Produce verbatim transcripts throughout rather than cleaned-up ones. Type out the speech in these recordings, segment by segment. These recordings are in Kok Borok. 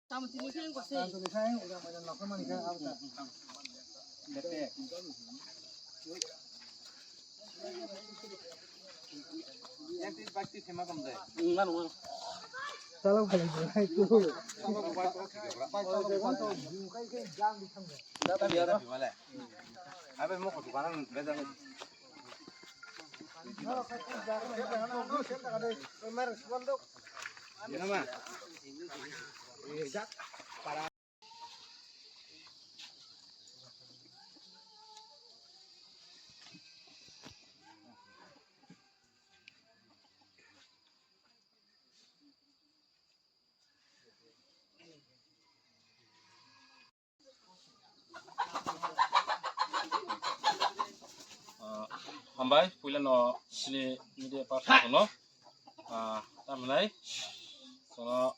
Tamo tini khe wng kwswi. Tamo tini khe wng kwswi. Chalok khalai bo hai tu. Abe mo ko dukan beda. Ah, hambai, puila no chini media person no. Ah, tamhinai, sono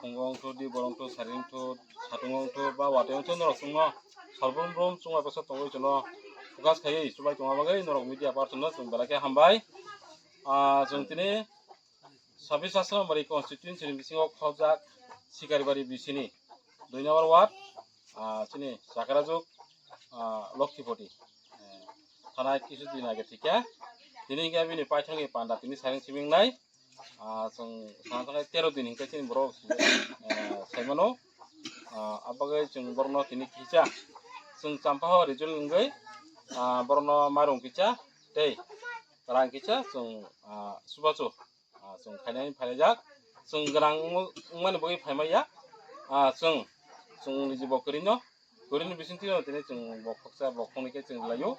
phungo wngthu, di borok wngthu, sari wngthu, satung wngthu, ba watwi wngthu, norok chwngno sorbon brum chwngno bwsa tongwi chwngno focus khaiwi chubai tongma bagwi norok media person no chwng belai khe hambai. Ah, chwng tini Sabis Asrambari constituency ni bisingo khobjak Sikaribari bisini dui number ward, ah, chini Chakrajuk, ah, Lokhipoti, eh, thana kisu din age thikya. Tini hingke bini paithakni panda tini sairing sibingnai, ah, chwng sana thangkhe tero din hingke chini borok, eh, saimano, ah, abagwi chwng borokno tini kisa chwng Champahor region wngwi, ah, borokno mairung kisa tei rang kisa chwng, ah, subachu. Ah, chwng khainani phaijak, chwng gwnang wng-, wngmani bagwi phaimaya. Ah, chwng, chwng niji bo kwrwino, kwrwini bisingtwi tini chwng bo khoksa, bo khoknwi khe chwng laio.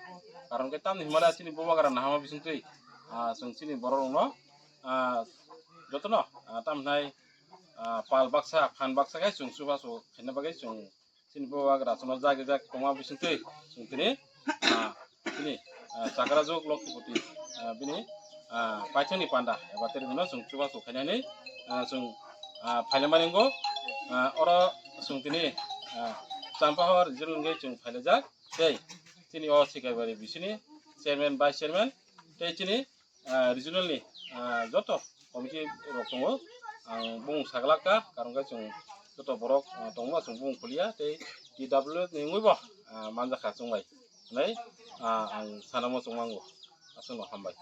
Karon khe tamni hwnmale chini bubagra nahama bisingtwi, ah, chwng chini borok rokno, ah, jotono, ah, tamhinai, ah, pal baksa, phan baksa khe chwng chubachu khaina bagwi chwng chini bubagra chwngno jagwi jag tongma bisingtwi chwng tini, ah, tini, ah, Chakrajuk Lokhipoti, ah, bini, ah, paithakni panda eba tei rwgwino chwng chubachu khainani, ah, chwng, ah, phailaimani wngo. Ah, oro chwng tini, ah, Champahor region wngwi chwng phailajak tei chini o Sikaribari bisini chairman, vice chairman tei chini ah, regional ni, ah, joto committee rok tongo, ang bung saglak kha, karon khe chwng joto borok, ah, tongma chwng bung khuliya tei T W F ni wngwi bo, ah, manjakha chwng bai hinwi, ah, ang sanamo chwng mango, aswkno hambai.